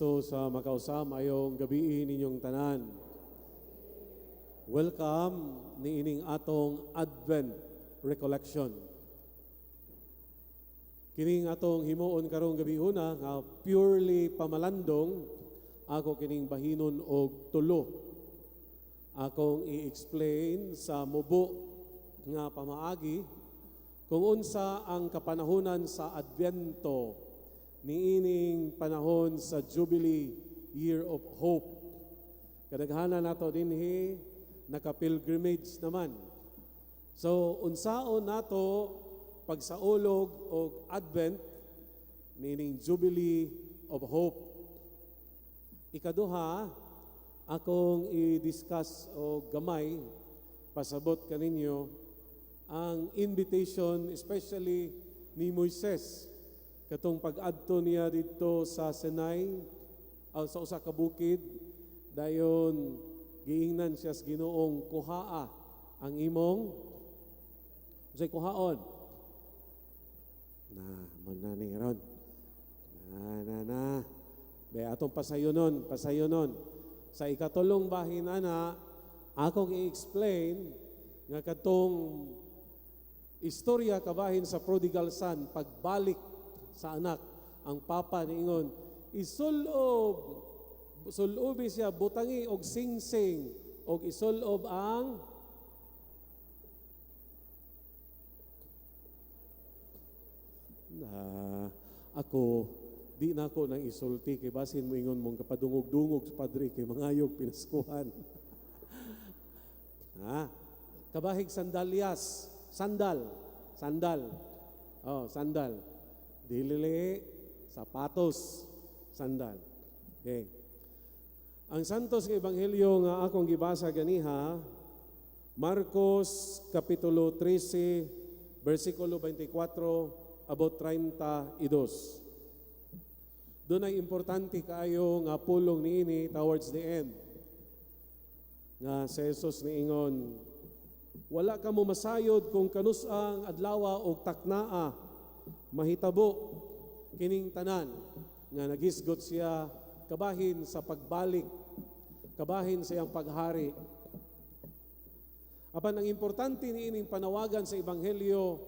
So sa makausam, maayong gabii ninyong tanan. Welcome niining atong Advent Recollection. Kining atong himuon karong gabi una nga purely pamalandong, ako kining bahinon og tulo. Akong i-explain sa mubo nga pamaagi kung unsa ang kapanahonan sa Adbyento niining panahon sa Jubilee Year of Hope. Kadaghanan nato dinhi naka-pilgrimage naman. So unsaon nato pagsaulog og Advent niining Jubilee of Hope? Ikaduha, akong i-discuss og gamay, pasabot kaninyo ang invitation, especially ni Moises katong pag-adto niya didto sa Sinai o sa usa ka bukid, dayon giingnan siya sa Ginoong kuhaa ang imong, unsay kuhaon na mo na ni ron na na na be atong pasayonon pasayonon. Sa ikatulong bahin ana, akong i-explain nga katong istorya kabahin sa prodigal son, pagbalik sa anak, ang papa niingon isulob, sulubi siya, butangi og singsing og isulob ang na ako di na ako nang isulti kay basin mo ingon mong kapadungog-dungog sa padre kay mangayog pinaskuhan. Ha, kabahig sandalyas, sandal, sandal, oh, sandal, dili sapatos, sandal. Okay. Ang Santos nga Ebanghelyo nga akong gibasa ganiha, Marcos Kapitulo 13, versikulo 24 abot 32. Doon ay importante kaayo nga pulong niini towards the end. Nga si Jesus niingon, "Wala ka mo masayod kung kanus-ang adlawa og taknaa mahitabo kining tanan," nga nagisgot siya kabahin sa pagbalik, kabahin sa iyang paghari. Apan ang importante niining panawagan sa Ebanghelyo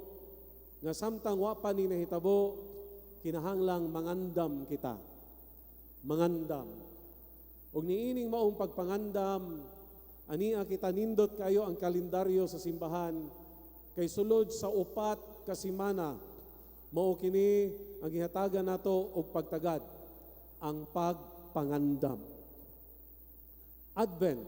nga samtang wa pa ni nahitabo, kinahanglang mangandam kita. Mangandam. Ug niining maong pagpangandam, ania kita nindot kayo ang kalendaryo sa simbahan kay sulod sa 4 ka semana mao kini ang gihatagan nato og pagtagad, ang pagpangandam. Advent.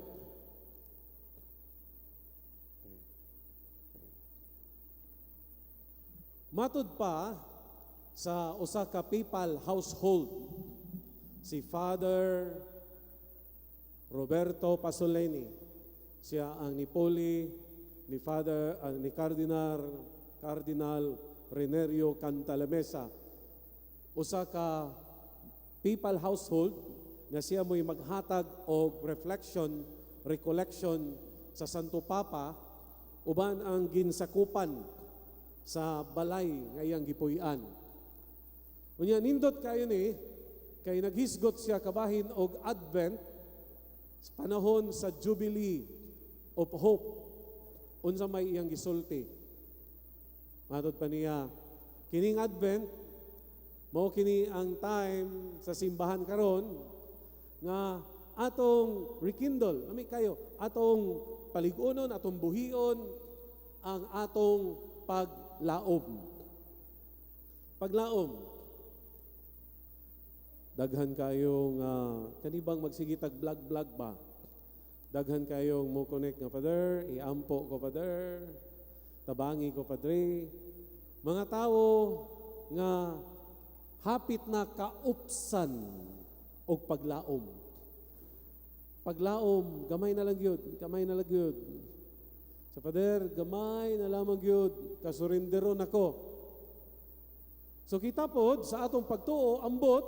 Matud pa sa usa ka papal household, si Father Roberto Pasolini. Siya ang nipuli ni Father ni Cardinal Cardinal Raniero Cantalamessa. Usa ka papal household nga siya mo'y maghatag og reflection, recollection sa Santo Papa uban ang ginsakupan sa balay nga iyang gipuy-an. Unya nindot kayo ni kay naghisgot siya kabahin og Advent sa panahon sa Jubilee of Hope. Unsa may iyang gisulti? Matod pa niya, kining Advent mao kini ang time sa simbahan karon nga atong rekindle, lami kayo, atong paligunon, atong buhion ang atong paglaom. Paglaom. Daghan kayong kanibang magsigitag vlog-vlog ba? Daghan kayong mo connect nga, "Father, iampo ko, Father. Tabangi ko, Padre." Mga tao nga hapit na kaupsan og paglaom. Paglaom, gamay na lang gyud, gamay na lang gyud. Sa Father, gamay na lamang gyud, kasurenderon ako. So kita pod sa atong pagtuo, ambot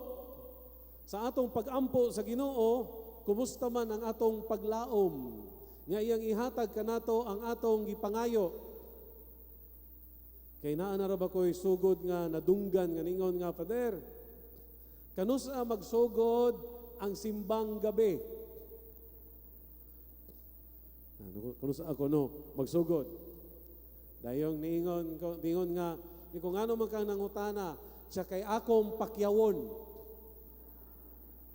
sa atong pagampo sa Ginoo, kumusta man ang atong paglaom nga iyang ihatag kanato ang atong gipangayo? Kay naa na ra ba ko'y sugod nga nadunggan nga ningon nga, "Father, Kanusa magsugod ang Simbang Gabi? Kanusa ako no magsugod? Dayong niingon ko, niingon nga ni kung ano man kang nangutana siya kay akong pakyawon.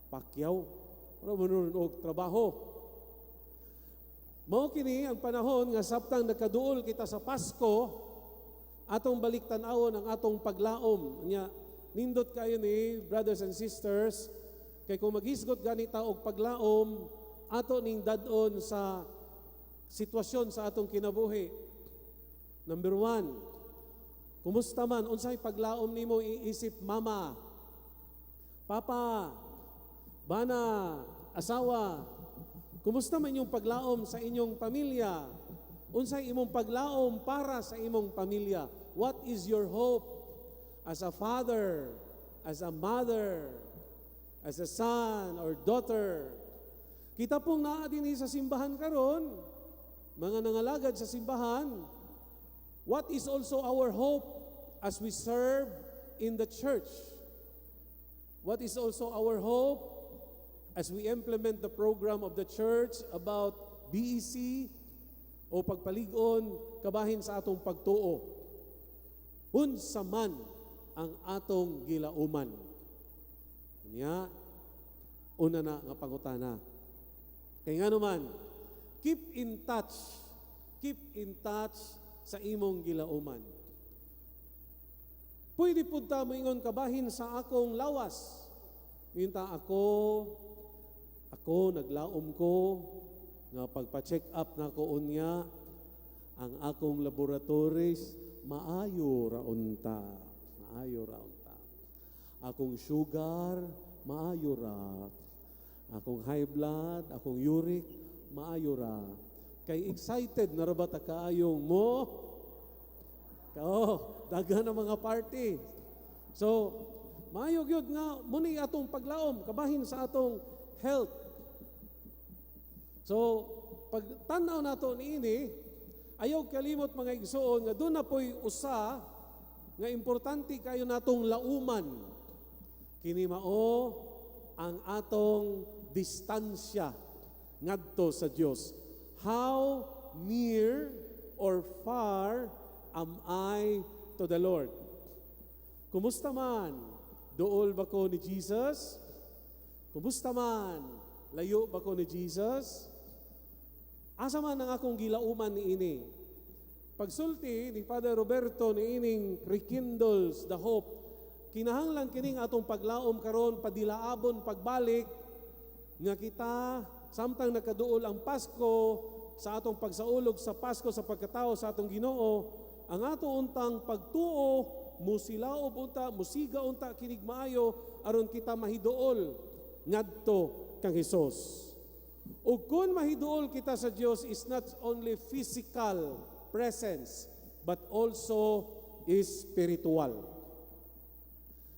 Pakyaw? Wala mo nun og trabaho. Mao kini ang panahon nga sabtang nakaduol kita sa Pasko, atong balik tan-awon ang atong paglaom. Nya nindot kayo ni, brothers and sisters, kay kung maghisgot ganita og paglaom, ato ning dad-on sa sitwasyon sa atong kinabuhi. Number 1, kumusta man, unsay paglaom nimo iisip mama, papa, bana, asawa? Kumusta man yung paglaom sa inyong pamilya? Unsay imong paglaom para sa imong pamilya? What is your hope as a father, as a mother, as a son or daughter? Kita pong naa dinhi sa simbahan karon, mga nangalagad sa simbahan, what is also our hope as we serve in the church? What is also our hope as we implement the program of the church about BEC o pagpalig-on kabahin sa atong pagtuo? Unsa man ang atong gilauman? Nya, una na nga pangutana. Kay nga naman, keep in touch, keep in touch sa imong gilauman. Pwede pud ta moingon kabahin sa akong lawas. Minta ako, ako naglaom ko nga pagpa-check up na ko unya, ang akong laboratories maayo ra unta, maayo ra unta. Akong sugar maayo ra. Akong high blood, akong uric maayo ra. Kay excited na ra ba ta kaayong mo? Oh, daghan ang mga party. So, maayo gyud nga muni atong paglaom kabahin sa atong health. So, pag tan-aw nato niini, ayaw kalimot, mga igsoon, nga duna po'y usa nga importante kayo natong lauman. Kini mao ang atong distansya ngadto sa Dios. How near or far am I to the Lord? Kumusta man? Duol ba ko ni Jesus? Kumusta man? Layo ba ko ni Jesus? Asa man ang akong gilauman niini? Pagsulti ni Father Roberto niining "Rekindles the Hope", kinahanglan kining atong paglaom karon padilaabon pagbalik nga kita samtang nakaduol ang Pasko sa atong pagsaulog sa Pasko sa pagkatao sa atong Ginoo, ang ato untang pagtuo musilaob unta, musiga unta kinig maayo aron kita mahiduol ngadto kang Hesus. Ug kung mahiduol kita sa Dios is not only physical presence but also is spiritual.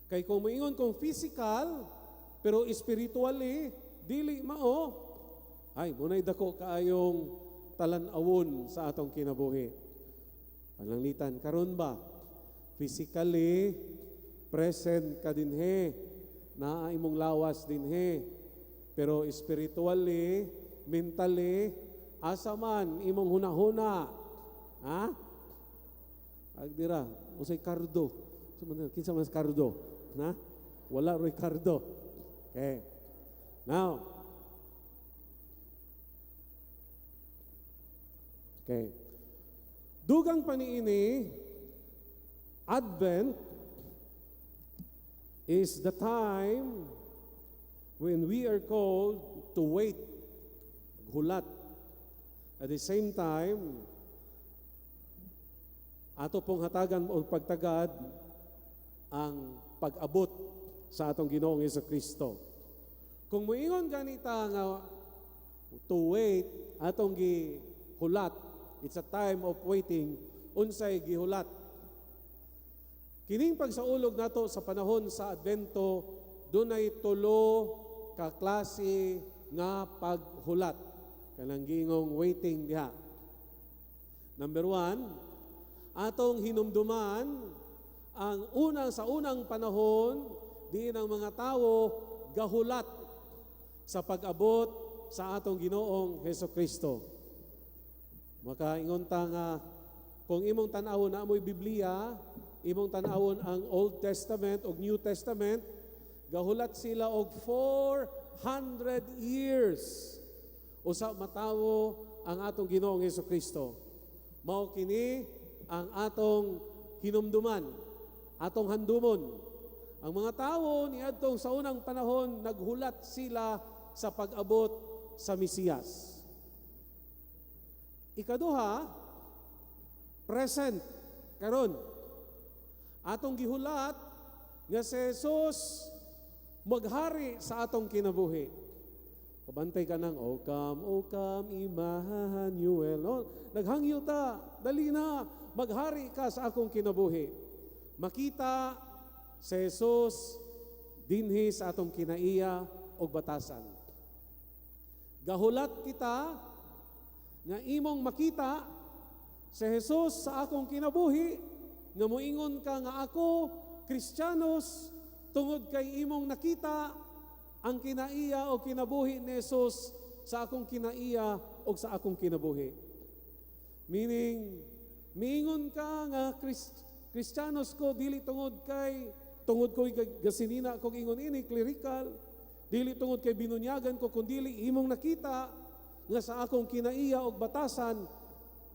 Kay kung moingon kung physical pero spiritually dili mao, ay munay dako kaayong talan-awon sa atong kinabuhi. Pananglitan karon ba, physically present ka dinhi, naa imong lawas dinhi, pero spiritually, mentally, asa man imong hunahuna? Ha? Agdira, unsay kardo? Kinsa man kardo? Na? Wala Ricardo. Okay. Now, okay. Dugang pa niini, Advent is the time when we are called to wait, hulat. At the same time, ato pong hatagan o pagtagad ang pag-abot sa atong Ginoong Kristo. Kung muingon ganita nga to wait, atong gihulat, it's a time of waiting, unsay gihulat? Kining pagsaulog nato sa panahon sa Advento, dunay tulo ka klase nga paghulat. Kanang giingong waiting diha. Number 1, atong hinumduman ang unang sa unang panahon. Diin ang mga tawo gahulat sa pag-abot sa atong Ginoong Heso Kristo. Makaingon ta nga kung imong tan-awon na amoy Biblia, imong tan-awon ang Old Testament ug New Testament, gahulat sila og 400 years usa matawo ang atong Ginoong Heso Kristo. Mao kini ang atong hinumduman, atong handumon. Ang mga tawo niadtong sa unang panahon, naghulat sila sa pag-abot sa Mesiyas. Ikaduha, present karon. Atong gihulat nga si Jesus maghari sa atong kinabuhi. Kabantay ka ng, "O come, O come, Emmanuel." No? Naghangyo ta, dali na, maghari ka sa akong kinabuhi. Makita si Jesus dinhi sa atong kinaiya og batasan. Gahulat kita nga imong makita si Jesus sa akong kinabuhi, nga moingon ka nga ako Kristiyanos tungod kay imong nakita ang kinaiya o kinabuhi ni Jesus sa akong kinaiya o sa akong kinabuhi. Meaning, miingon ka nga Kristiyanos ko dili tungod kay tungod ko gasinina kog ingon ini clerical, dili tungod kay binunyagan ko, kundili imong nakita nga sa akong kinaiya og batasan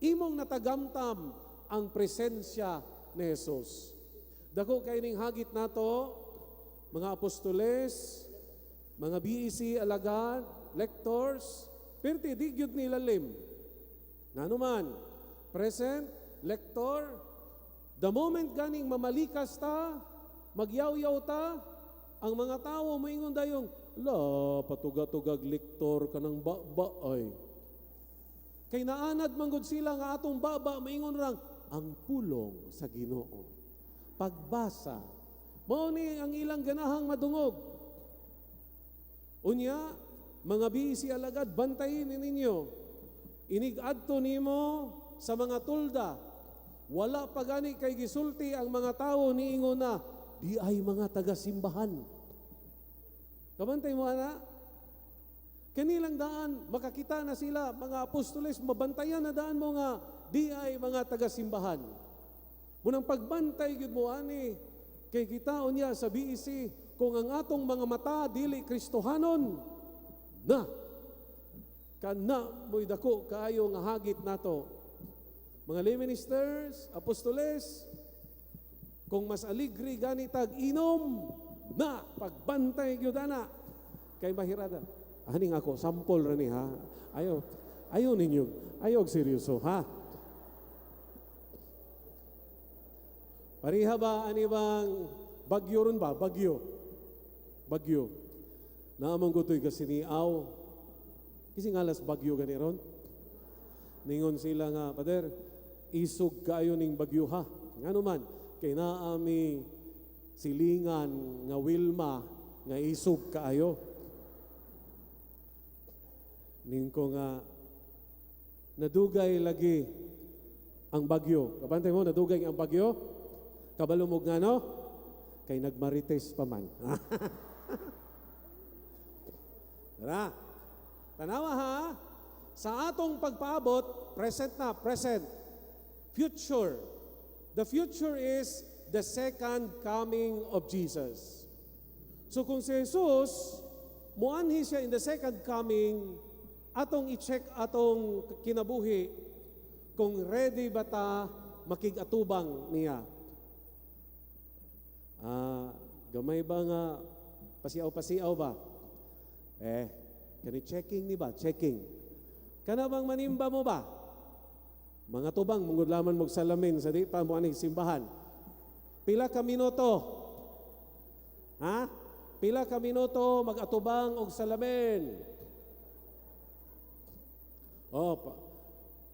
imong natagamtam ang presensya ni Jesus. Dako kay ning hagit nato, mga apostoles, mga BEC alagad, lectors, perti di gyud ni lalim. Ngano man, present, lector, the moment ganing mamalikas ta, magyaw-yaw ta, ang mga tao moingon dayong, "La, patuga-tugag lektor ka ng baba ay." Kay naanad manggod sila nga atong baba maingon rang ang pulong sa Ginoo. Pagbasa. Mao ni ang ilang ganahang madungog. Unya, mga BEC alagad, bantayin ninyo. Inig-adto nimo sa mga tulda. Wala pa gani kay gisulti ang mga tao, niingon na, "Di ay mga taga-simbahan." Kabantay mo ana? Kanilang daan, makakita na sila, mga apostoles, mabantayan na daan mo nga, di ay mga taga-simbahan. Munang pagbantay gyud mo ani, kay kita unya sa BEC, kung ang atong mga mata dili Kristohanon, na, kana mo'y dako kaayo nga hagit nato. Mga lay ministers, apostoles, kung mas aligri gani tag inom, na, pagbantay gyud ana, kay mahirada. Aning ako, sample ra ni ha. Ayo, ayo ninyo, ayo og seryoso ha. Pareha ba ani bang bagyo ron ba? Bagyo. Bagyo. Naamang gutoy kasi niaw. Kasi ngalas bagyo gani ron. Ningon sila nga, "Pader, isog kaayo ning bagyo ha." Ngano man, kay naami silingan nga Wilma nga isog kaayo. Ning ko nga nadugay lagi ang bagyo. Kabantay mo, nadugay ang bagyo? Kabalo mo nga no? Kay nagmarites pa man. Tara. Tanawa ha. Sa atong pagpaabot, present na, present. Future. The future is the second coming of Jesus. So kung si Jesus, muanhi siya in the second coming, atong i-check atong kinabuhi kung ready ba ta makig-atubang niya. Gamay ba nga pasiaw-pasiaw ba? Eh, kani checking ni ba? Checking. Kana bang manimba mo ba? Mga tubang, mungod laman mo salamin sa di pa mo aning simbahan. Pila ka minuto? Ha? Pila ka minuto mag-atubang og salamin? Oh,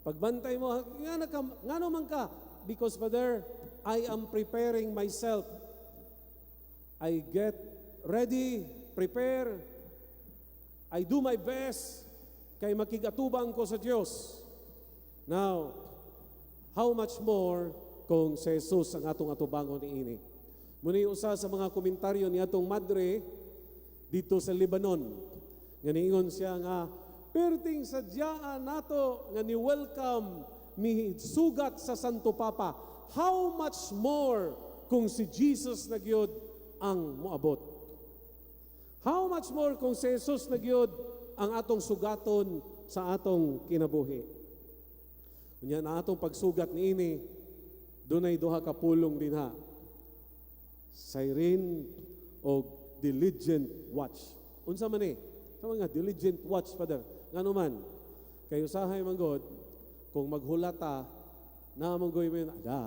pagbantay mo, nga na ka, ngano man ka? "Because, Father, I am preparing myself. I get ready, prepare. I do my best kay makig-atubang ko sa Dios." Now, how much more kung si Jesus ang atong atubangon niini? Muna usa sa mga komentaryo ni atong madre dito sa Lebanon. Nga niingon siya nga, "Perting sadyaan nato nga ni welcome mi sugat sa Santo Papa. How much more kung si Jesus na gyud ang moabot?" How much more kung si Jesus na gyud ang atong sugaton sa atong kinabuhi? Unya na atong pagsugat niini, dunay duha ka pulong dinha. Serene o diligent watch. Unsa man ni? Sa mga diligent watch, Father? Ngano man? Kay usahay man god, kung maghulata, na man goy mo yun, "Aga,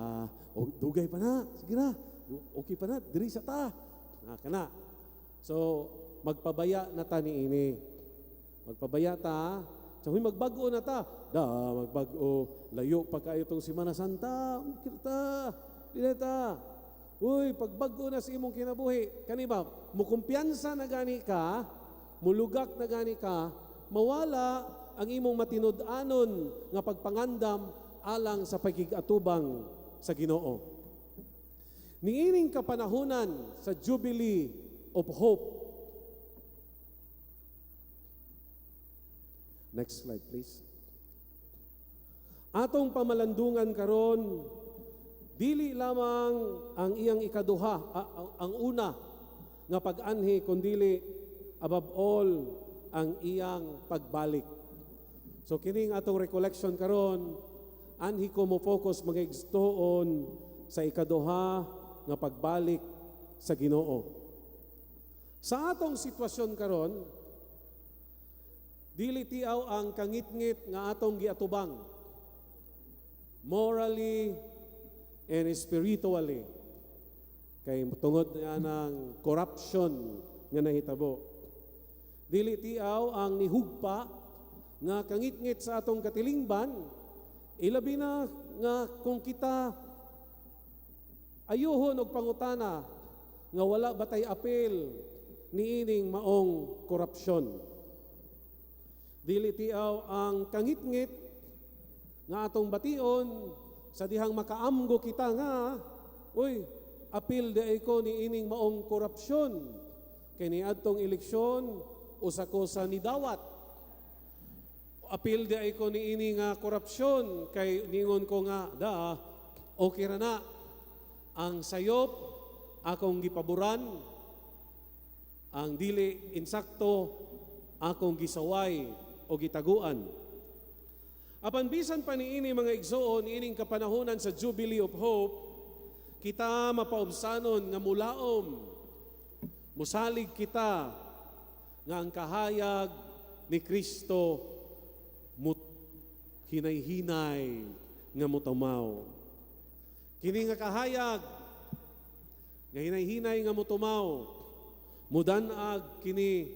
o, dugay pa na, sige na, okay pa na, diri sa ta." Na, kana. So, magpabaya na ta niini. Magpabaya ta, so, huy, magbag-o na ta. Da, magbag-o, layo pa kayo itong Simana Santa, okay ta, dili ta. Uy, pagbag-o na sa imong kinabuhi, kani ba, mukumpiyansa na gani ka, mulugak na gani ka, mawala ang imong matinud-anon nga pagpangandam alang sa pagkigatubang sa Ginoo. Niining kapanahunan sa Jubilee of Hope. Next slide, please. Atong pamalandungan karon dili lamang ang iyang ikaduha, ang una nga pag-anhi, kundili above all ang iyang pagbalik. So kining atong recollection karon, anhi ko mo focus, mga igsuon, sa ikaduha nga pagbalik sa Ginoo. Sa atong sitwasyon karon, dili tiaw ang kangitngit nga atong giatubang morally and spiritually kay tungod nga ng corruption nga nahitabo. Dili tiaw ang nihugpa nga kangitngit sa atong katilingban, ilabi na nga kung kita ayuhon og pangutana nga wala batay apil niining maong korupsyon. Dili tiaw ang kangitngit nga atong bation sa dihang makaamgo kita nga, "Uy, apil di ko ni ining maong korupsyon kay niadtong eleksyon usa ko sa nidawat. Apil di ko ni ini nga korupsyon kay ningon ko nga da okay ra na ang sayop, akong gipaboran, ang dili insakto, akong gisaway o gitaguan." Apan bisan pa niini, mga igsoon, ining kapanahonan sa Jubilee of Hope, kita mapaubsanon nga mulaom, musalig kita nga ang kahayag ni Kristo mut hinay-hinay nga mutumaw. Kini nga kahayag nga hinay-hinay nga mutumaw, mudanag kini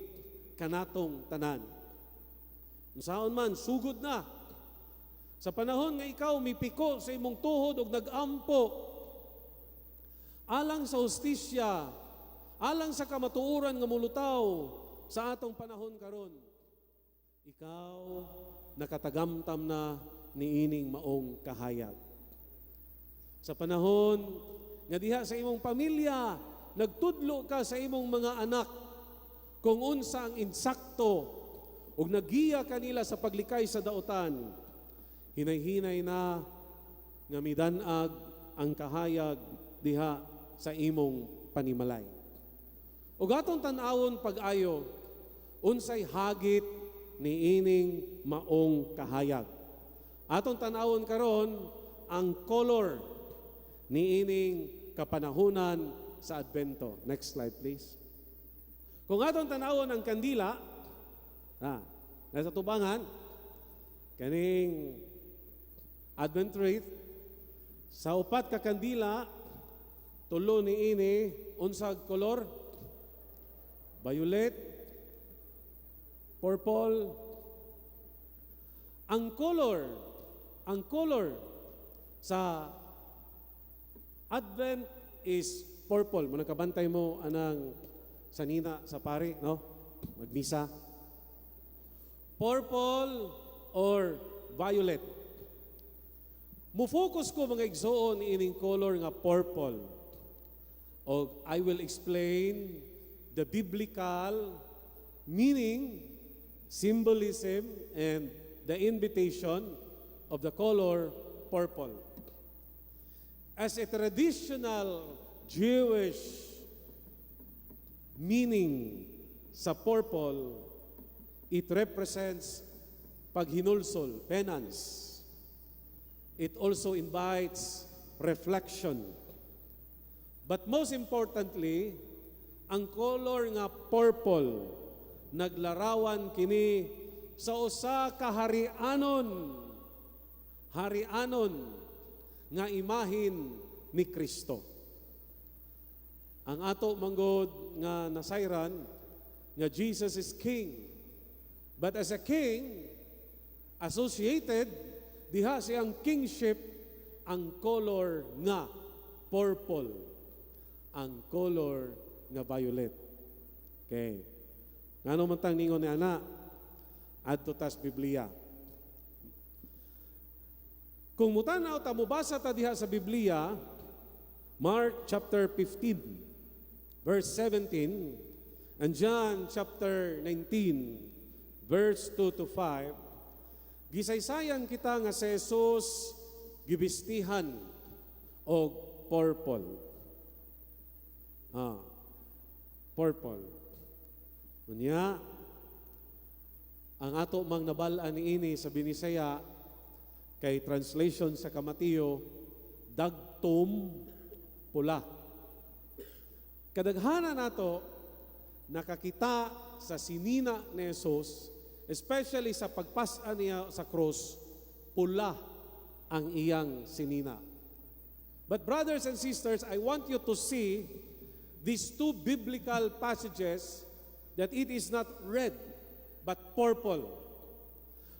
kanatong tanan. Unsaon man, sugod na. Sa panahon nga ikaw mipiko sa imong tuhod og nagampo alang sa hustisya, alang sa kamatuoran nga mulutaw sa atong panahon karon, ikaw nakatagamtam na niining maong kahayag. Sa panahon nga diha sa imong pamilya, nagtudlo ka sa imong mga anak kung unsa ang insakto ug nagiya kanila sa paglikay sa daotan, hinay-hinay na nga midanag ang kahayag diha sa imong panimalay. Ug atong tan-awon pag-ayo unsay hagit niining maong kahayag. Atong tan-awon karon ang color niining kapanahunan sa Advento. Next slide, please. Kung atong tan-awon ang kandila, nasa tubangan, kaning Advent wreath, sa upat ka kandila, tulo ni ini, unsag kolor? Violet, purple. Ang color sa Advent is purple. Mo nakabantay mo anang sanina sa pari, no? Magmisa. Purple or violet. Mo-focus ko, mga igsoon, ining color nga purple. O I will explain the biblical meaning, symbolism, and the invitation of the color purple. As a traditional Jewish meaning sa purple, it represents paghinulsol, penance. It also invites reflection. But most importantly, ang color nga purple, naglarawan kini sa usa ka harianon nga imahin ni Kristo. Ang ato manggod nga nasayran nga Jesus is King. But as a king, associated diha siyang kingship ang color nga purple, ang color nga violet. Okay. Ngano man tang ningon ni ana? Adto tas Biblia. Kung mutanaw ta, mubasa ta diha sa Biblia, Mark chapter 15 verse 17 and John chapter 19 verse 2 to 5, gisaysayan kita nga si Jesus gibistihan og purple. Purple. Unya, ang ato mang nabal-an niini sa Binisaya kay translation sa Kamateo, dagtom pula. Kadaghanan nato nakakita sa sinina ni Jesus, especially sa pagpas-an niya sa cross, pula ang iyang sinina. But brothers and sisters, I want you to see these two biblical passages that it is not red but purple.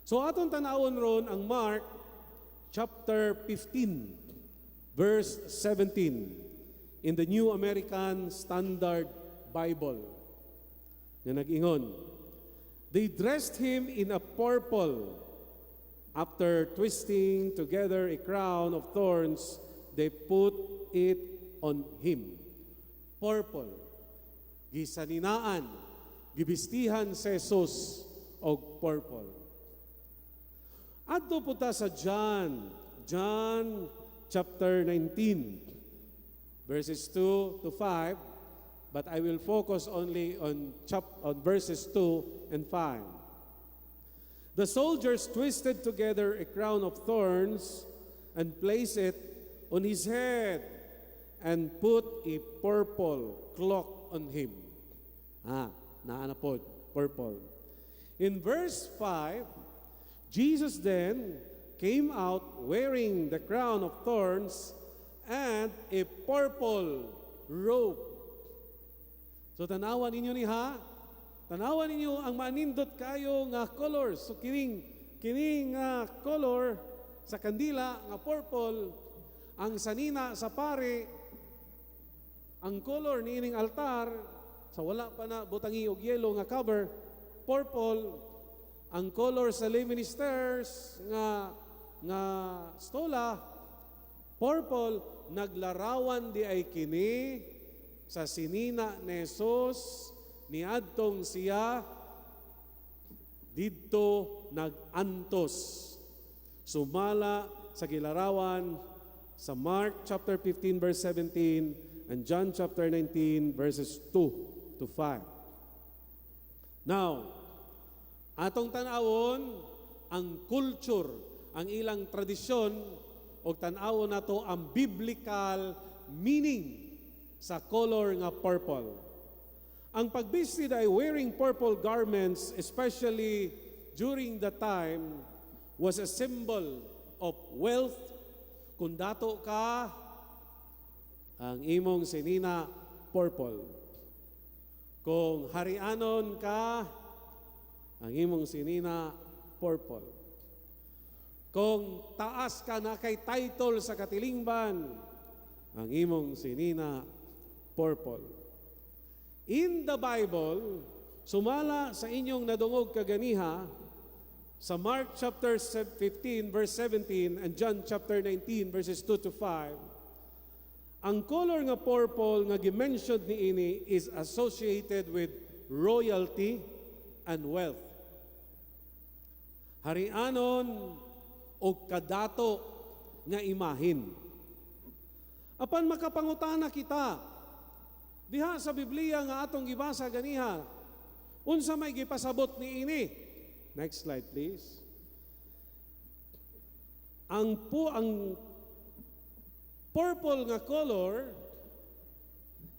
So atong tanawon ron ang Mark chapter 15 verse 17 in the New American Standard Bible. Nga nag-ingon, "They dressed him in a purple. After twisting together a crown of thorns, they put it on him." Purple. Gisaninaan, gibistihan si Jesus og purple. Adto po ta sa John, John chapter 19, verses 2 to 5, but I will focus only on verses 2 and 5. "The soldiers twisted together a crown of thorns and placed it on his head and put a purple cloak on him." Naa na pod, purple. In verse 5, "Jesus then came out wearing the crown of thorns and a purple robe." So tanawan ninyo ni ha. Tanawan ninyo ang manindot kayo nga colors. So kining nga color sa kandila nga purple, ang sanina sa pare, ang color niining altar sa wala pa na butangi og yellow nga cover, purple, ang color sa lay ministers nga stola, purple. Naglarawan di ay kini sa sinina ni Jesus niadtong siya didto nag-antos sumala sa gilarawan sa Mark chapter 15 verse 17 and John chapter 19 verses 2 to 5. Now, atong tan-awon ang culture, ang ilang tradisyon, o tan-awon nato ang biblical meaning sa color nga purple. Ang pagbistid ay wearing purple garments, especially during the time, was a symbol of wealth. Kung dato ka, ang imong sinina purple. Kung harianon ka, ang imong sinina purple. Kung taas ka na kay title sa katilingban, ang imong sinina purple. In the Bible, sumala sa inyong nadungog kaganiha, sa Mark chapter 15 verse 17 and John chapter 19 verses 2 to 5, Ang color nga purple nga gi-mention niini is associated with royalty and wealth. Harianon o kadato nga imahin. Apan makapangutana kita, diha sa Biblia nga atong gibasa ganiha, unsa may gipasabot niini? Next slide, please. Ang purple nga color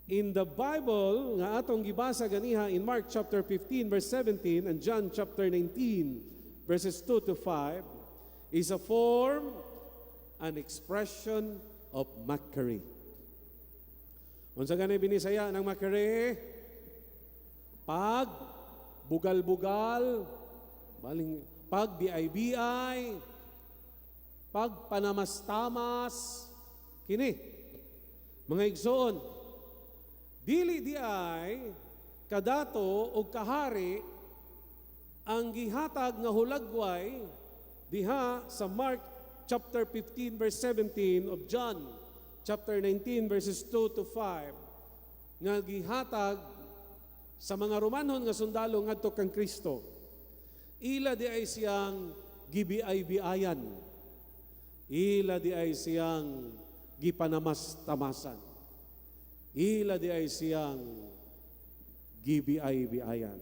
in the Bible nga atong gibasa ganiha in Mark chapter 15 verse 17 and John chapter 19 verses 2 to 5 is a form and expression of mockery. Unsa gani binisaya ng mockery? Pag bugal-bugal, baling pag BIBI, pag panamastamas, kini. Mga igsoon, dili diay kadato o kahari ang gihatag nga hulagway diha sa Mark chapter 15 verse 17 of John chapter 19 verses 2 to 5 nga gihatag sa mga Romanhon nga sundalo ngadto kang Kristo. Ila diay siyang gibiay-biayan. Ila diay siyang gipanamastamasan. Ila diay siyang gibiay-biayan.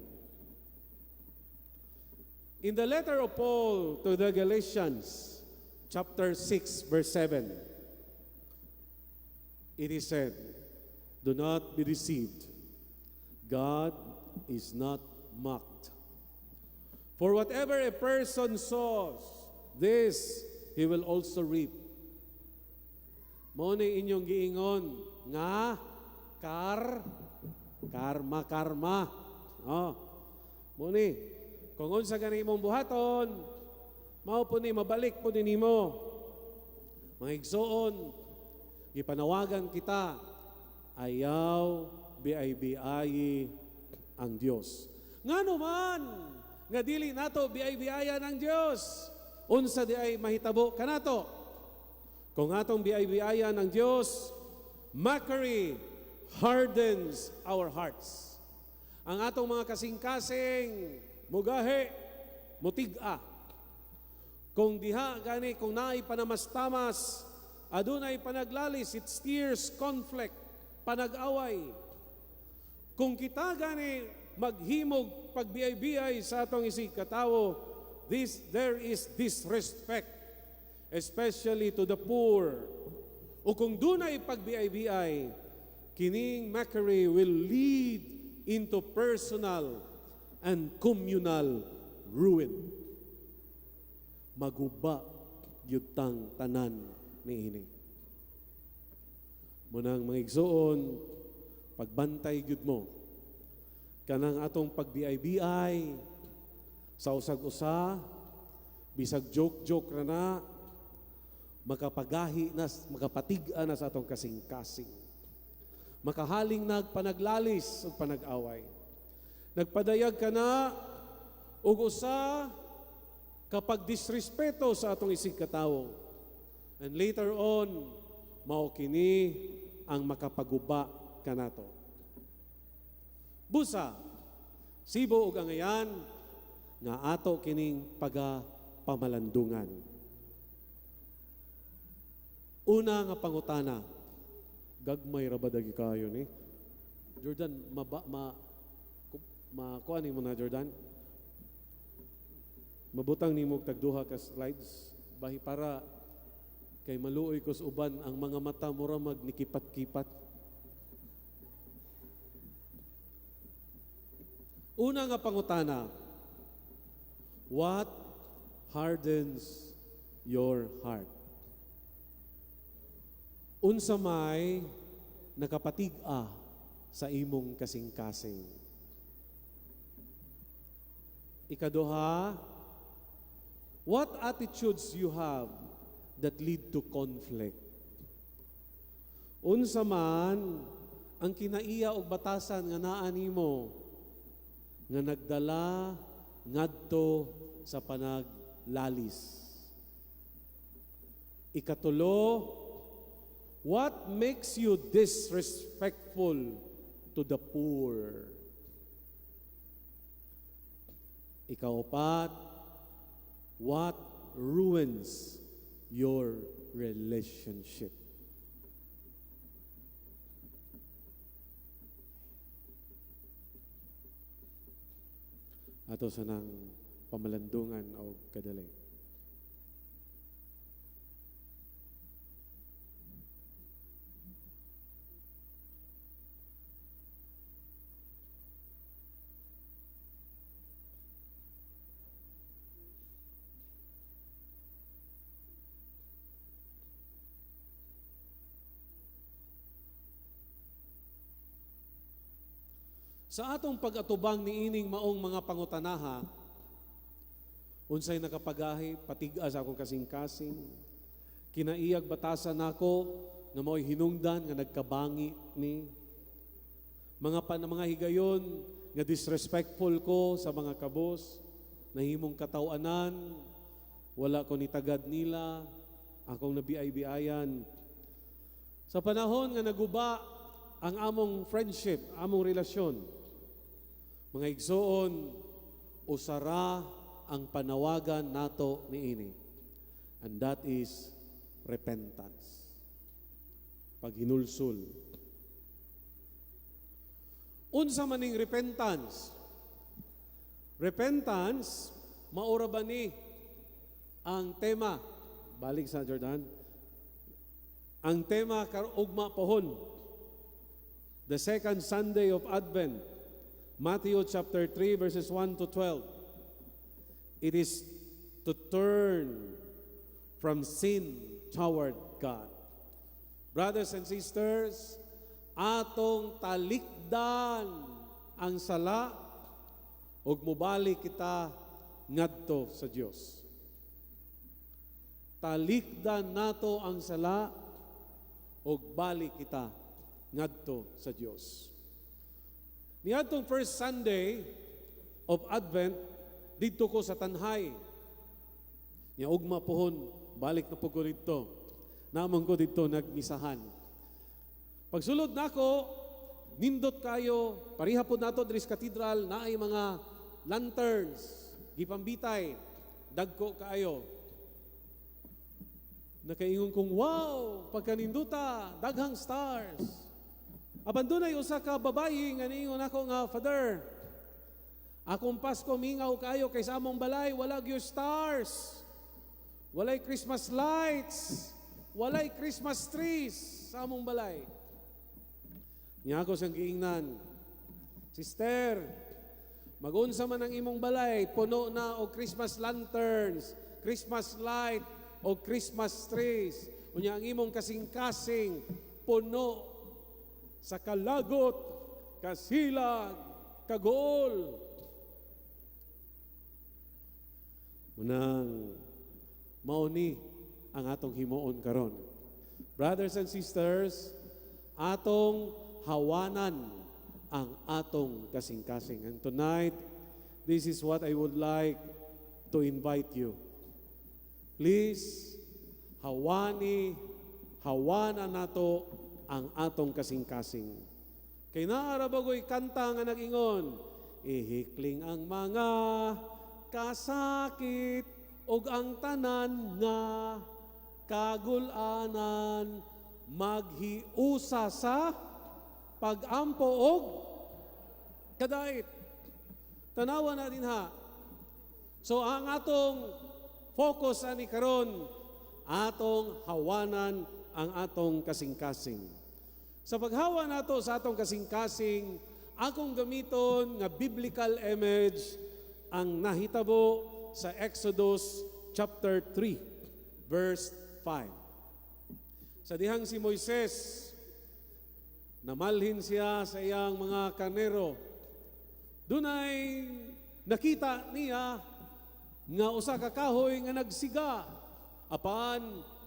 In the letter of Paul to the Galatians, chapter 6, verse 7, it is said, "Do not be deceived. God is not mocked. For whatever a person sows, this he will also reap." Mao ni inyong giingon nga karma, karma. Oh. Mao ni kung unsa gani imong buhaton, mao po ni mabalik po ni nimo. Mga igsoon, gipanawagan kita, ayaw biay-biayi ang Dios. Ngano man nga dili nato biay-biayan ang Dios? Unsa diay mahitabo kanato? Kung atong biay-biayan ang Dios, mockery hardens our hearts. Ang atong mga kasing-kasing mugahi, mutig-a. Kung diha gani kung naay panamastamas, adunay panaglalis, it steers conflict, panag-away. Kung kita gani maghimog pagbiay-biay sa atong isig katawo, there is disrespect, especially to the poor. O kung dunay pagbiay-biay, kining mockery will lead into personal and communal ruin. Maguba gyud tang tanan niini. Munang mga igsoon, pagbantay gyud mo kanang atong pagbiay-biay sa usag-usa, bisag joke-joke ra na, makapagahi na, makapatig-a na sa atong kasing-kasing. Makahaling nagpanaglalis ug panag-away. Nagpadayag ka na og usa kapag disrespeto sa atong isig katawo. And later on, mao kini ang makapaguba kanato. Busa, sibo ug angayan nga ato kining pagapamalandungan. Una nga pangutana, gagmay ra ba dagi kayo ni? Jordan, maba, ma, ma, kuan nimo na, Jordan? Mabutang nimo og tagduha ka slides bahi para kay maluoy ko sa uban, ang mga mata mura magnikipat-kipat. Una nga pangutana, what hardens your heart? Unsa may nakapatig-a sa imong kasing-kasing? Ikaduha, what attitudes you have that lead to conflict? Unsa man ang kinaiya og batasan nga naa nimo nga nagdala ngadto sa panaglalis? Ikatulo, What makes you disrespectful to the poor? Ikaupat, what ruins your relationship? Ato sa nang pamalandungan o kadali. Sa atong pag-atubang niining maong mga pangutanaha, unsay nakapagahi, patig-a sa akong kasing-kasing, kinaiyag batasan nako nga mao'y hinungdan nga nagkabangi ni mga pan mga higayon nga disrespectful ko sa mga kabos, nahimong katawanan, wala ko nitagad nila, akong nabiay-biayan. Sa panahon nga naguba ang among friendship, among relasyon, mga igsoon, usara ang panawagan nato niini. And that is repentance. Paghinulsol. Unsa maning repentance? Repentance, maura ba ni ang tema? Balik sa Jordan. Ang tema ugma pohon. The second Sunday of Advent. Matthew chapter 3 verses 1 to 12. It is to turn from sin toward God. Brothers and sisters, atong talikdan ang sala ug mobalik kita ngadto sa Dios. Talikdan nato ang sala ug balik kita ngadto sa Dios. Niadtong first Sunday of Advent, didto ko sa Tanjay. Nya ugma pohon, balik na po ko didto. Naman ko didto nagmisahan. Pagsulod nako, nindot kayo, pareha po nato diri sa cathedral, naay mga lanterns, gipambitay, dagko kaayo. Nakaingon kong, wow, pagkaninduta, daghang stars. Apan dunay usa ka babayi nga niingon ako nga, Father, akong Pasko mingaw kayo kay sa among balay wala gyud stars. Walay Christmas lights, walay Christmas trees sa among balay. Nya ako siyang giingnan, Sister, magunsa man ang imong balay, puno na og Christmas lanterns, Christmas light, o Christmas trees. Unya ang imong kasing-kasing, puno sa kalagot, kasilag, kagol. Munang mauni ang atong himuon karon. Brothers and sisters, atong hawanan ang atong kasing-kasing. And tonight, this is what I would like to invite you. Please, hawani, hawanan nato ang atong kasing-kasing. Kay naa ra bagoy kanta nga nag-ingon, ihikling ang mga kasakit ug ang tanan nga kagulanan, maghiusa sa pagampo og kadait. Tanawa na din ha. So ang atong focus ani karon, atong hawanan ang atong kasing-kasing. Sa paghawa nato sa atong kasing-kasing, akong gamiton nga biblical image ang nahitabo sa Exodus chapter 3 verse 5. Sa dihang si Moises, namalhin siya sa iyang mga karnero. Dunay nakita niya nga usa ka kahoy nga nagsiga apan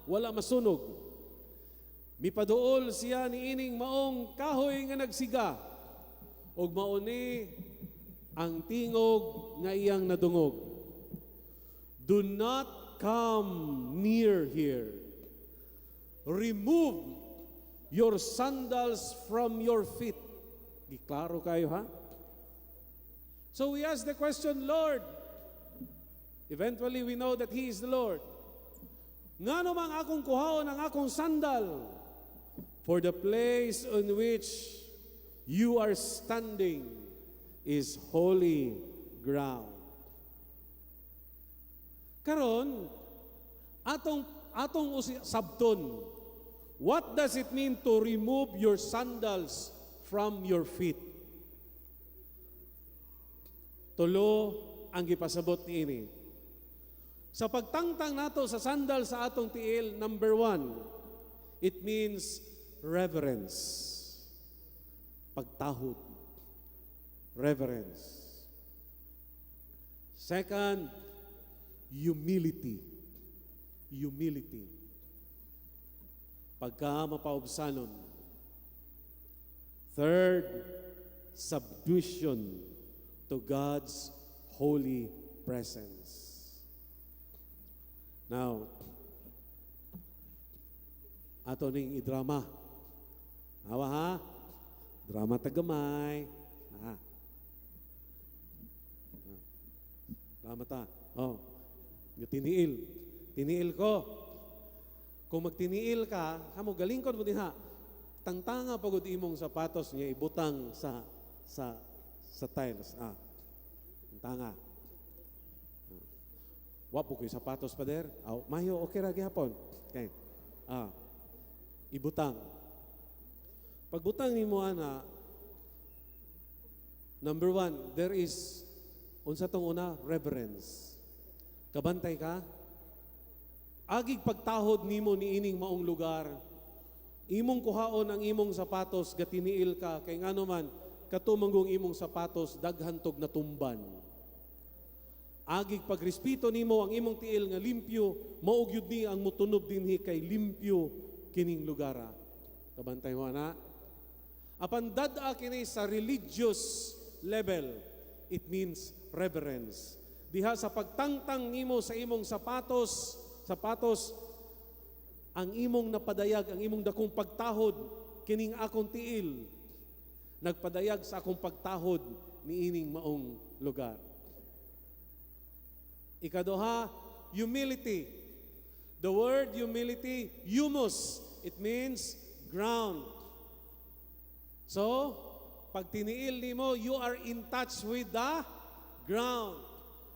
wala masunog. Mipaduol siya niining maong kahoy nga nagsiga ug mao ni ang tingog nga iyang nadungog. Do not come near here. Remove Your sandals from your feet." Giklaro kaayo, ha? So we ask the question, "Lord," eventually we know that He is the Lord. "Ngano man akong kuhaon ang akong sandal?" "For the place on which you are standing is holy ground." Karon, atong sabton, what does it mean to remove your sandals from your feet? Tulo ang gipasabot niini. Sa pagtangtang nato sa sandal sa atong tiil, number one, it means reverence. Pagtahod. Reverence. Second, humility. Humility. Pagka mapaubsanon. Third, submission to God's holy presence. Now, ato ning idrama. Awa ha? Drama ta gamay. Ha. Drama ta. Oh. Yung tiniil. Tiniil ko. Kung magtiniil ka, kamo galingkod mo din ha. Tangtanga pagod imong sapatos niya ibutang sa tiles. Ah. Tangtanga. Wa po ko'y sapatos, Pader. Aw, mayo, okay ra gihapon. Okay. Ah. Ibutang. Pagbutang nimo ana, number one, there is, unsa tong una? Reverence. Kabantay ka? Agig pagtahod nimo niining maong lugar, imong kuhaon ang imong sapatos, gatiniil ka, kay ngano man, kato manggong imong sapatos, daghan tog natumban. Agig pagrespeto nimo ang imong tiil nga limpyo, mao gyud ni ang mutunob dinhi kay limpyo kining lugara. Kabantay mo ana? Apan dad-a kini sa religious level, it means reverence. Diha sa pagtangtang nimo sa imong sapatos, ang imong napadayag, ang imong dakong pagtahod, kining akong tiil, nagpadayag sa akong pagtahod niining maong lugar. Ikaduha, humility. The word humility, humus, it means ground. So, pag tiniil nimo, you are in touch with the ground.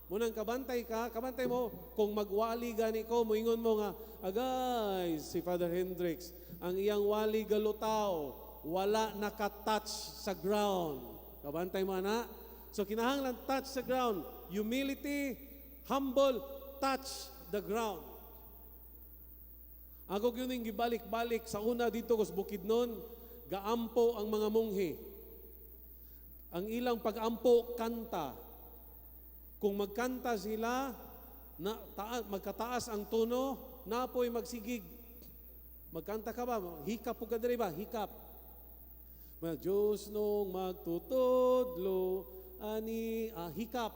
Munang kabantay ka, kabantay mo, kung magwali gani ko, moingon mo nga, "Agay, si Father Hendricks, ang iyang wali galutaw, wala nakatouch sa ground." Kabantay mo, ana? So, kinahanglan touch sa ground. Humility, humble, touch the ground. Ako gyud ning gibalik-balik sa una dito ko sa Bukidnon, gaampo ang mga monghe. Ang ilang pag-ampo, kanta. Kung magkanta sila, na, magkataas ang tono, napoy magsigig. Magkanta ka ba? Hikap po ka diri ba? Hikap. Ma Diyos nung magtutudlo, ani, hikap.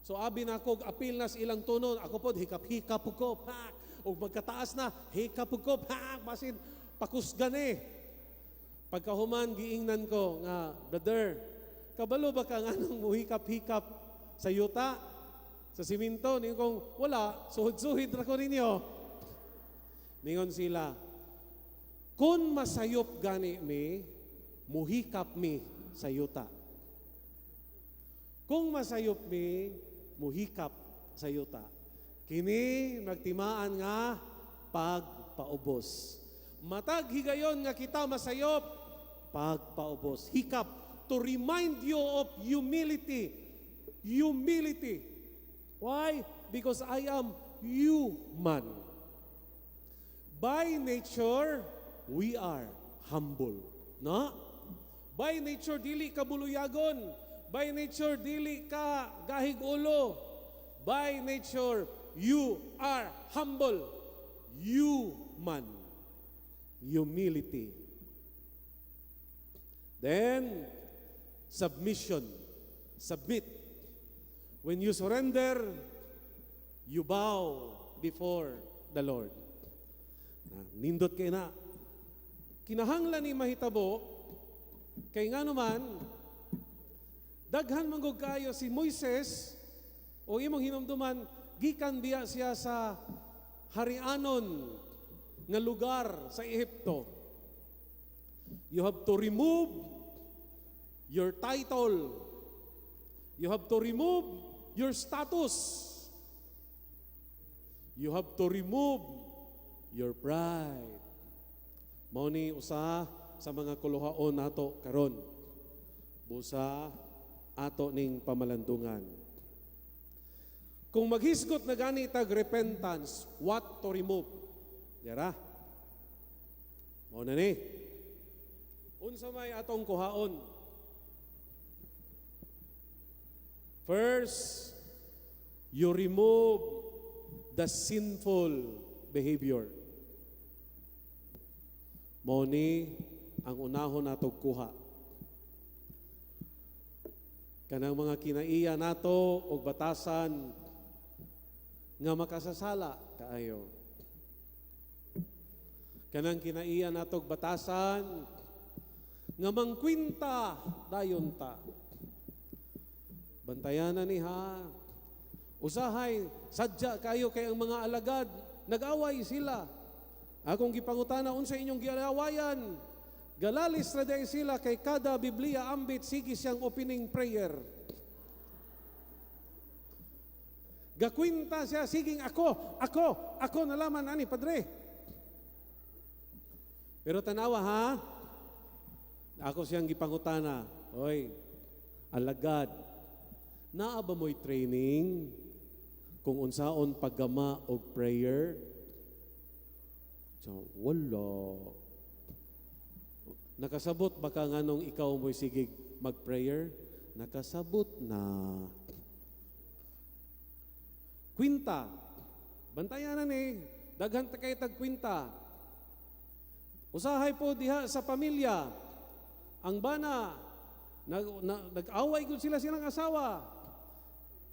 So abi na ko, apil na sa ilang tono, ako po, hikap-hikap po ko, pak. O magkataas na, hikap po ko, pak, basin, pakusgan eh. Pagkahuman, giingnan ko nga, "Brother, kabalo ba ka nga nung muhikap-hikap sa yuta, sa siminto?" Ningon kong, "Wala, suhid-suhid ra ko ninyo." Ningon sila, "Kung masayop gani mi, muhikap mi sa yuta. Kung masayop mi, muhikap sa yuta." Kini nagtimaan nga pagpaubos. Matag higayon nga kita masayop, pagpaubos. Hikap to remind you of humility. Humility. Why? Because I am human. By nature, we are humble. No? By nature, dili ka buluyagon. By nature, dili ka gahig ulo. By nature, you are humble. Human. Humility. Then, submission. Submit. When you surrender, you bow before the Lord. Na, nindot kay na. Kinahanglan ni mahitabo kay nga naman daghan man gud kayo si Moises o imong hinumduman, gikan biya siya sa harianon nga lugar sa Ehipto. You have to remove your title. You have to remove your status. You have to remove your pride. Mao ni usa sa mga kuluhaon nato karon. Busa ato ning pamalandungan. Kung maghisgot na gani tag repentance, what to remove? Dira. Mao na ni. Unsa may atong kuhaon? First, you remove the sinful behavior. Mao ni ang unahon nato kuha. Kanang mga kinaiya nato og batasan nga makasasala kaayo. Kanang kinaiya nato og batasan nga mangkwinta dayon ta. Bantayanan ni ha. Usahay, sadya kayo kay ang mga alagad, nag-away sila. Akong gipangutana, unsa inyong giawayan? Galalis ra diay sila kay kada Biblia ambit sige siyang opening prayer. Gakwinta siya, siging ako, ako, ako nalaman ani, padre. Pero tanawa ha, ako siyang gipangutana, oy, alagad, naa ba mo'y training kung unsaon paggama og prayer? So, wala. Nakasabot ba ka nganong ikaw mo'y sigig mag-prayer? Nakasabot na. Kwinta. Bantayan na ni. Daghan ta kay tag kwinta. Usahay po diha sa pamilya. Ang bana, nag-away gud sila silang asawa.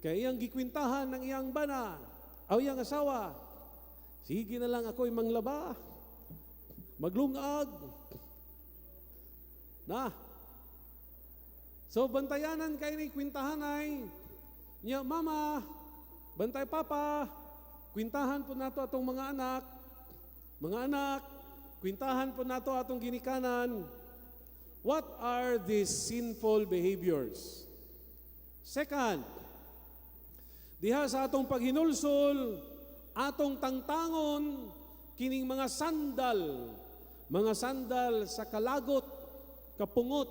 Kay iyang gikwintahan ng iyang bana, aw iyang asawa. Sige na lang ako'y manglaba. Maglungag. Na. So bantayanan kay ni kwintahan ay nya mama, bantay papa, kwintahan po nato atong mga anak. Mga anak, kwintahan po nato atong ginikanan. What are these sinful behaviors? Second, diha sa atong paghinulsol, atong tangtangon kining mga sandal sa kalagot, kapungot,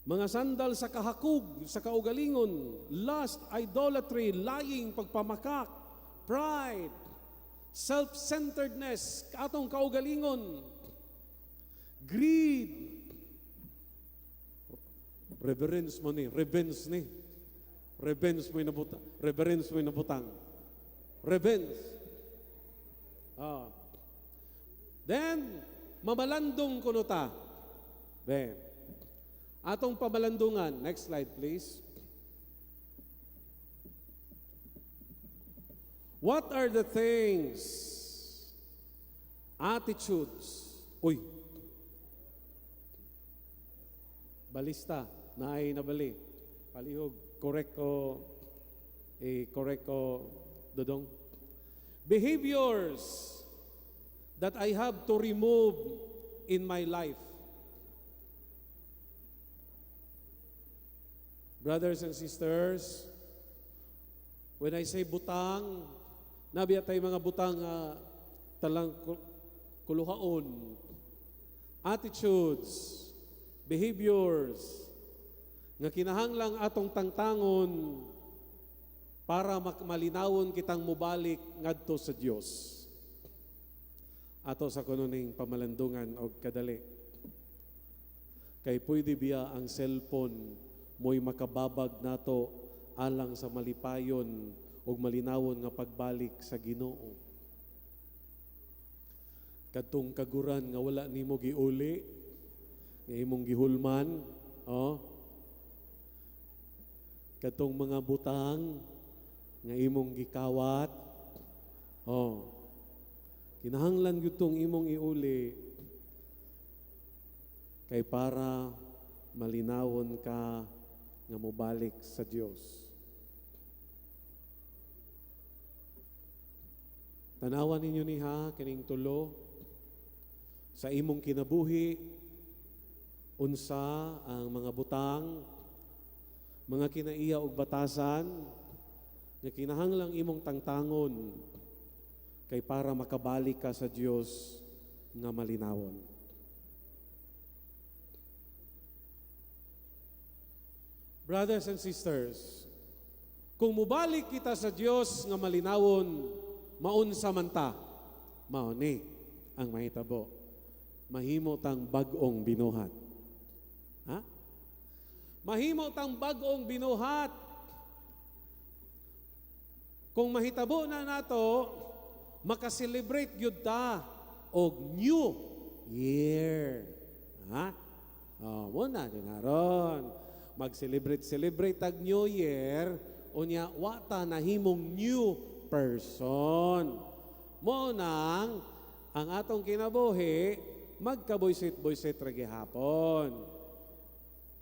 mga sandal sa kahakug, sa kaugalingon, lust, idolatry, lying, pagpamakak, pride, self-centeredness, atong kaugalingon, greed, reverence mo ni, revenge ni, revenge mo inabutang, reverence mo inabutang, revenge. Then, mamalandong kuno ta. Then, atong pamalandungan. Next slide, please. What are the things, attitudes, uy, balista, naay nabali, palihog, correct ko, correct ko, Dodong. Behaviors that I have to remove in my life. Brothers and sisters, when I say butang, nabiya tayo mga butang talang kuluhaon, attitudes, behaviors, nga kinahanglang atong tangtangon para malinawon kitang mubalik ngadto sa Dios. Ato sa kuno ning pamalandungan og kadali. Kay pwede biya ang cellphone mo'y makababag nato alang sa malipayon og malinawon nga pagbalik sa Ginoo. Kadtong kaguran nga wala nimo giuli, nga imong gihulman, oh. Kadtong mga butang nga imong gikawat, oh. Kinahanglan gyud tong imong iuli kay para malinawon ka nga mobalik sa Dios. Tanawan ninyo niha kining tulo sa imong kinabuhi, unsa ang mga butang, mga kinaiya og batasan nga kinahanglang imong tangtangon kay para makabalik ka sa Dios nga malinawon. Brothers and sisters, kung mobalik kita sa Dios nga malinawon, maunsa man ta, mao ni ang mahitabo. Mahimo tang bag-ong binuhat. Ha? Mahimo tang bag-ong binuhat. Kung mahitabo na nato, makaselebrate gyud ta og New Year. Ha? Oh, mo na din aron. Mag-celebrate-celebrate tag New Year, unya wa ta nahimong new person. Mo nang ang atong kinabuhi magkaboysit-boysit ra gihapon.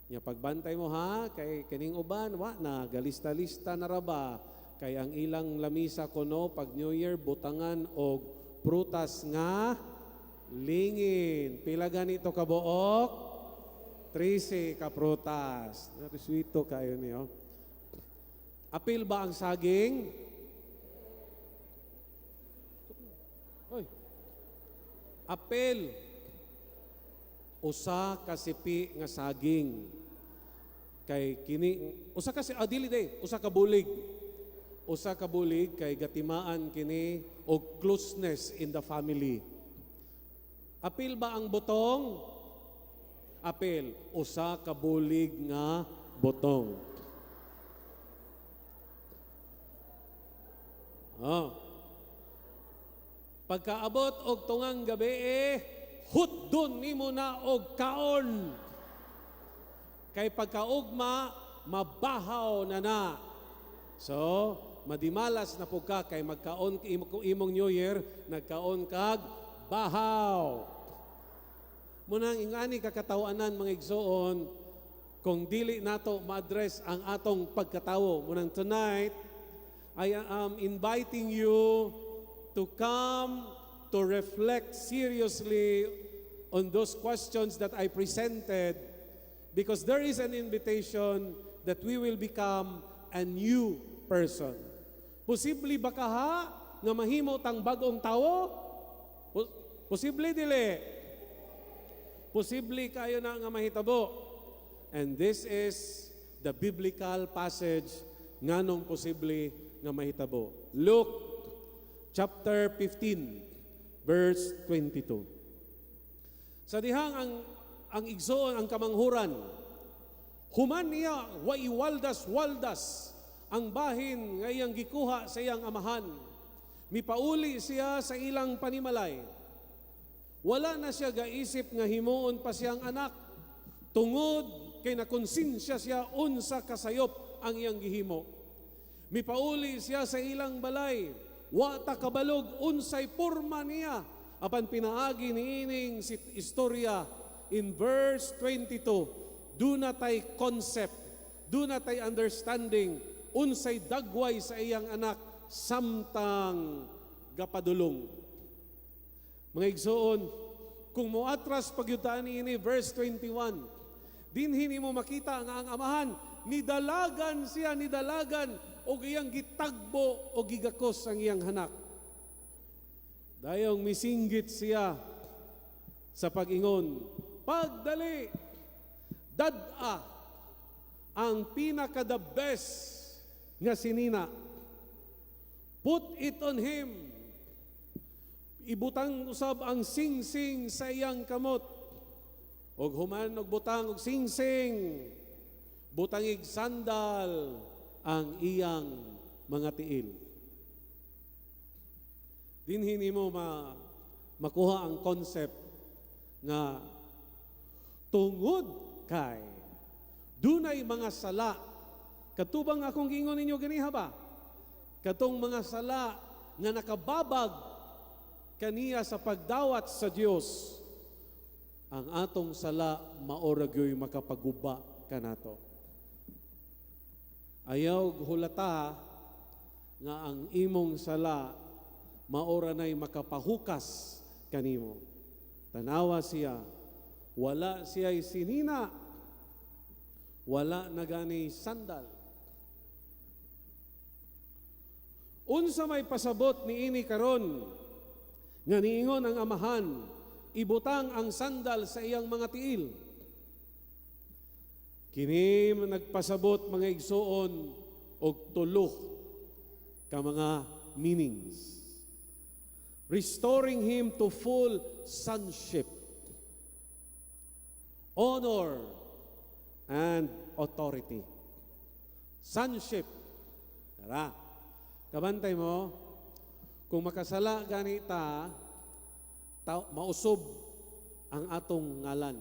Nya pagbantay mo ha, kay kining uban wa na galista-lista na ra ba, kay ang ilang lamisa kuno pag New Year butangan og prutas nga lingin. Pila ganito kabuok? 13 ka prutas. Nariswito kayo niyo. Apil ba ang saging? Hoy. Apil. Usa ka sipi nga saging. Kay kini usa ka si dili day, usa ka bulig. Usa ka bulig kay gatimaan kini og closeness in the family. Apil ba ang butong? Apil, usa ka bulig nga butong. Oh. Pagkaabot og tungang gabi, hutdon nimo na og kaon. Kay pagkaugma, mabahaw na na. So, madimalas na po ka kay magkaon imong New Year, nagkaon kag bahaw. Munang ingani kakatawanan mga igsoon, kung dili nato ma-address ang atong pagkatawo. Munang tonight, I am inviting you to come to reflect seriously on those questions that I presented, because there is an invitation that we will become a new person. Posible ba ka ha nga mahimo tang bag-ong tawo? Posible dili. Posible kayo na nga mahitabo. And this is the biblical passage nganong posible nga mahitabo. Luke chapter 15 verse 22. Sa dihang ang igsoon ang kamanghuran, human niya wa iwaldas-waldas ang bahin nga iyang gikuha sa iyang amahan. Mipauli siya sa ilang panimalay. Wala na siya gaisip nga himuon pa siyang anak, tungod kay nakonsensya siya unsa kasayop ang iyang gihimo. Mipauli siya sa ilang balay, wa ta kabalog unsay porma niya, apan pinaagi niining istorya in verse 22, do na tay concept, do na tay understanding unsay dagway sa iyang anak samtang gapadulong. Mga igsoon, kung moatras pagyutaan niini verse 21, dinhi nimo makita nga ang amahan nidalagan siya, nidalagan og iyang gitagbo o gigakos ang iyang hanak. Dayong misinggit siya sa pag-ingon, pagdali, dad-a ang pinaka the best nga sinina. Put it on him. Ibutang usab ang singsing sa iyang kamot. Og human og butang og singsing, butangig sandal ang iyang mga tiil. Dinhi nimo makuha ang concept nga tungod kay dunay mga sala. Katubang akong giingon ninyo ganiha ba? Katong mga sala nga nakababag kaniya sa pagdawat sa Dios, ang atong sala mao ra gyoy makapaguba kanato. Ayaw hulata nga ang imong sala mao ra nay makapahukas kanimo. Tanawa siya, wala siya sinina, wala na gani sandal. Unsa may pasabot niini karon nga niingon ang amahan, "Ibutang ang sandal sa iyang mga tiil"? Kini nagpasabot, mga igsuon, og tulo ka mga meanings. Restoring him to full sonship, honor, and authority. Sonship. Tara. Kabantay mo, kung makasala gani ta, mausob ang atong ngalan.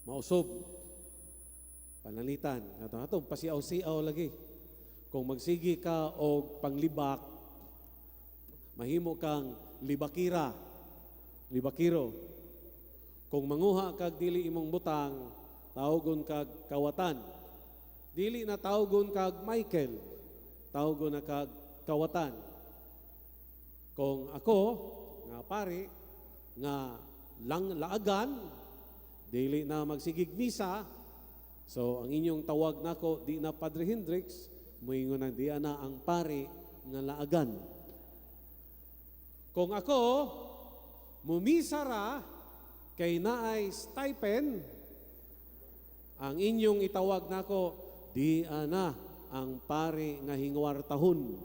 Mausob. Panalitan. Ato atong pasiaw-siaw lagi. Kung magsigi ka og panglibak, mahimo kang libakira. Libakiro. Kung manguha kag dili imong butang, tawgon kag kawatan. Dili na tawgon kag Michael, tawgon na kag kawatan. Kung ako, nga pari, nga lang laagan, dili na magsigig misa, so ang inyong tawag nako di na Padre Hendrix, muingon na di na ang pari nga laagan. Kung ako, mumisa ra, kay naay stipend, ang inyong itawag nako, di ana ang pari nga hingwartahon.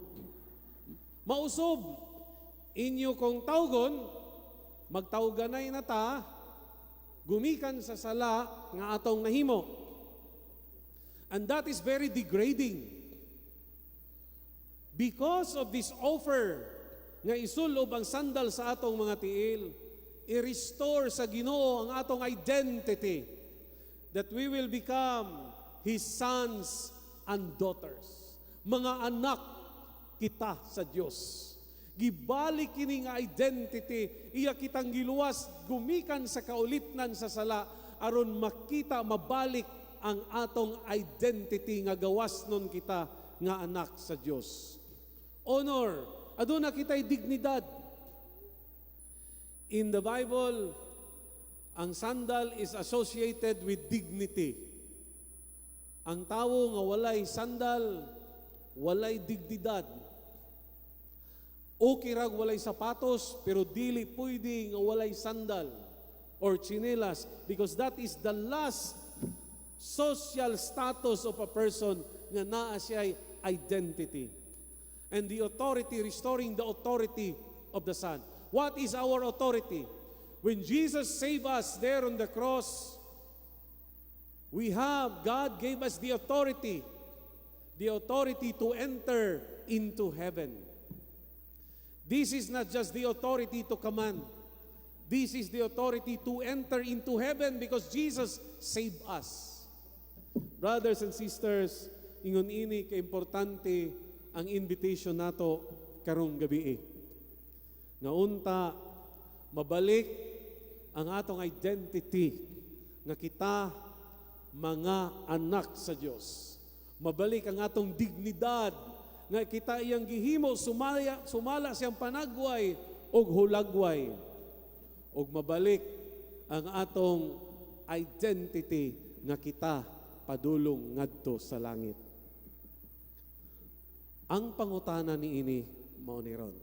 Mausob, inyo kong tawgon, magtawganay na ta, gumikan sa sala nga atong nahimo. And that is very degrading. Because of this offer nga isulob ang sandal sa atong mga tiil, i-restore sa Ginoo ang atong identity that we will become His sons and daughters. Mga anak kita sa Dios. Gibalik kini nga identity, iya kitang giluwas gumikan sa kaulitnan sa sala aron makita, mabalik ang atong identity nga gawas nun kita nga anak sa Dios. Honor, aduna kita'y dignidad. In the Bible, ang sandal is associated with dignity. Ang tawo nga walay sandal, walay dignidad. Okay rag walay sapatos, pero dili pwede nga walay sandal or chinelas because that is the last social status of a person nga naa siya'y identity. And the authority, restoring the authority of the Son. What is our authority? When Jesus saved us there on the cross, God gave us the authority to enter into heaven. This is not just the authority to command. This is the authority to enter into heaven because Jesus saved us. Brothers and sisters, ingon ini ka-importante ang invitation nato karong gabi. Nga unta mabalik ang atong identity nga kita mga anak sa Dios. Mabalik ang atong dignidad nga kita iyang gihimo sumala, sumala siyang panagway og hulagway, ug mabalik ang atong identity nga kita padulong ngadto sa langit. Ang pangutana niini mao ni ron.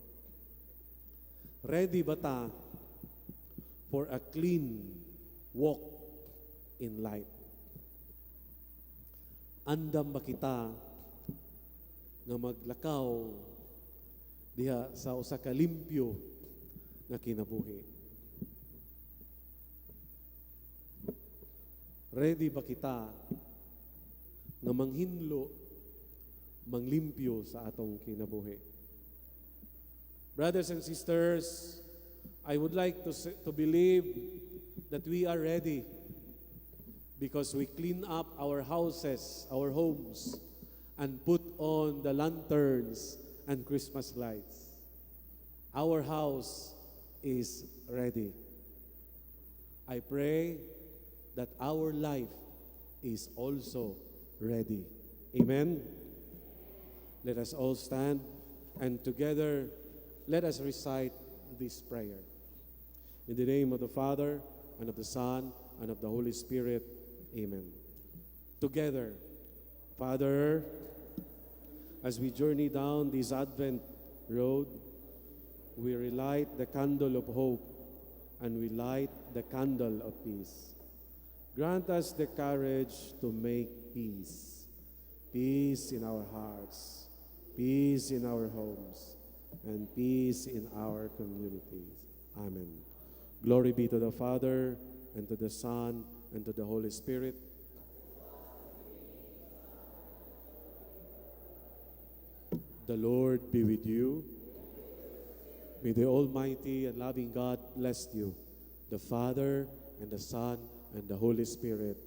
Ready ba ta for a clean walk in life? Andam ba kita nga maglakaw diha sa usa ka limpyo nga kinabuhi? Ready ba kita nga manghinlo, manglimpyo sa atong kinabuhi? Brothers and sisters, I would like to believe that we are ready because we clean up our houses, our homes, and put on the lanterns and Christmas lights. Our house is ready. I pray that our life is also ready. Amen. Let us all stand and together let us recite this prayer. In the name of the Father, and of the Son, and of the Holy Spirit. Amen. Together, Father, as we journey down this Advent road, we relight the candle of hope and we light the candle of peace. Grant us the courage to make peace. Peace in our hearts, peace in our homes, and peace in our communities. Amen. Glory be to the Father, and to the Son, and to the Holy Spirit. The Lord be with you. May the Almighty and loving God bless you, the Father, and the Son, and the Holy Spirit.